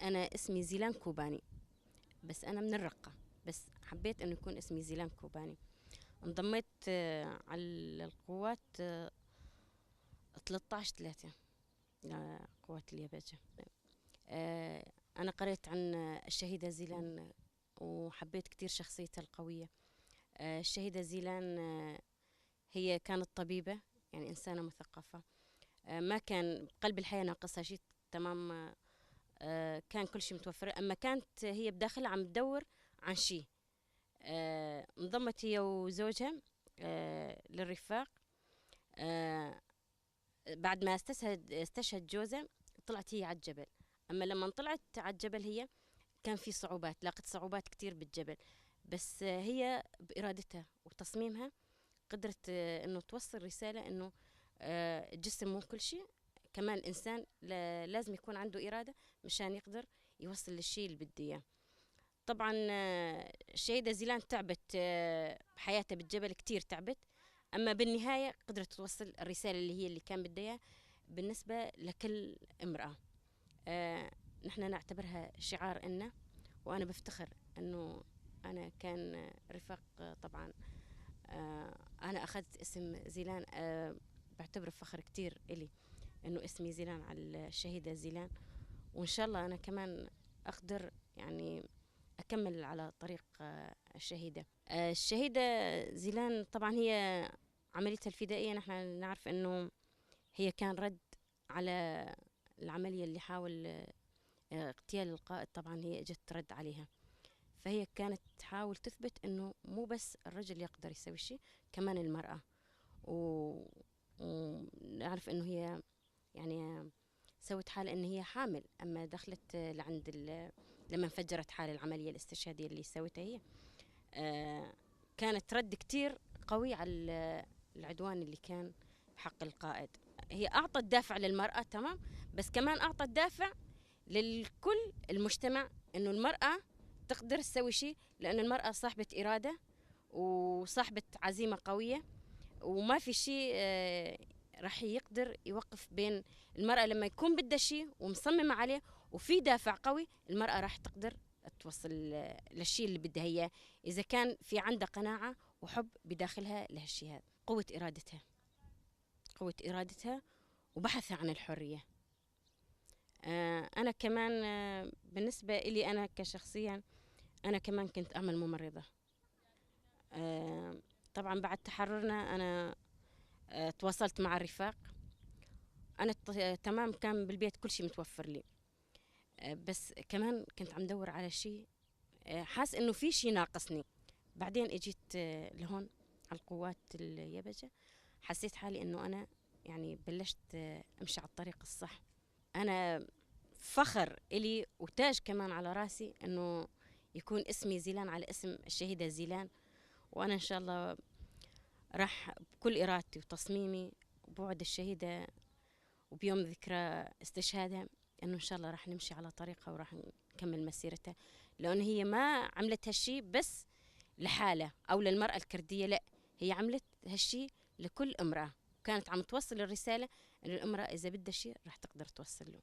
أنا اسمي زيلان كوباني، بس أنا من الرقة، بس حبيت إنه يكون اسمي زيلان كوباني. انضميت على القوات 13/3 لقوات اليبجة. أنا قريت عن الشهيدة زيلان وحبيت كتير شخصيتها القوية. الشهيدة زيلان هي كانت طبيبة، يعني إنسانة مثقفة، ما كان بقلب الحياة ناقصها شيء، تمام، كان كل شيء متوفر، أما كانت هي بداخلها عم تدور عن شيء. انضمت هي وزوجها للرفاق. بعد ما استشهد جوزها طلعت هي على الجبل. أما لما طلعت على الجبل هي كان في صعوبات، لاقت صعوبات كتير بالجبل، بس هي بإرادتها وتصميمها قدرت إنه توصل رسالة إنه الجسم مو كل شيء، كمان الإنسان لازم يكون عنده إرادة مشان يقدر يوصل للشيء اللي بده إياه. طبعاً، الشهيدة زيلان تعبت بحياتها بالجبل كتير تعبت، أما بالنهاية قدرت توصل الرسالة اللي هي اللي كان بدها إياها بالنسبة لكل امرأة. نحن نعتبرها شعار إلنا، وأنا بفتخر إنه أنا كان رفاق. طبعاً، أنا أخذت اسم زيلان، بعتبره فخر كتير إلي إنه اسمي زيلان على الشهيدة زيلان، وإن شاء الله أنا كمان أقدر أكمل على طريق الشهيدة. الشهيدة زيلان طبعاً هي عمليتها الفدائية، نحن نعرف إنه هي كان رد على العملية اللي حاول اغتيال القائد، طبعاً هي اجت ترد عليها، فهي كانت تحاول تثبت إنه مو بس الرجل يقدر يسوي شيء، كمان المرأة. ونعرف إنه هي سوت حالة إن هي حامل، أما دخلت لعند لما انفجرت حالة العملية الاستشهادية اللي سوتها هي، كانت رد كتير قوي على العدوان اللي كان بحق القائد. هي أعطت دافع للمرأة، تمام، بس كمان أعطت دافع للكل المجتمع إنه المرأة تقدر تسوي شيء، لأن المرأة صاحبة إرادة وصاحبة عزيمة قوية، وما في شيء راح يقدر يوقف بين المرأة لما يكون بدها شيء ومصممة عليه وفي دافع قوي، المرأة راح تقدر توصل للشيء اللي بدها إياه إذا كان في عندها قناعة وحب بداخلها لهالشيء هذا. قوة إرادتها، قوة إرادتها وبحثها عن الحرية. أنا كمان، بالنسبة إلي أنا كشخصيا، أنا كمان كنت أعمل ممرضة. طبعا بعد تحررنا أنا، تواصلت مع الرفاق. أنا تمام كان بالبيت كل شيء متوفر لي، بس كمان كنت عم دور على شيء، حاس إنه في شيء ناقصني. بعدين إجيت، لهون على القوات اليبجة، حسيت حالي إنه أنا بلشت، أمشي على الطريق الصح. أنا فخر إلي وتاج كمان على راسي إنه يكون اسمي زيلان على اسم الشهيدة زيلان، وأنا إن شاء الله راح بكل إرادتي وتصميمي وبوعد الشهيدة وبيوم ذكرى استشهادها إنه إن شاء الله راح نمشي على طريقها وراح نكمل مسيرتها، لأن هي ما عملت هالشي بس لحالها أو للمرأة الكردية، لا، هي عملت هالشي لكل امرأة، وكانت عم توصل الرسالة إنه الامرأة إذا بدها شيء راح تقدر توصل له.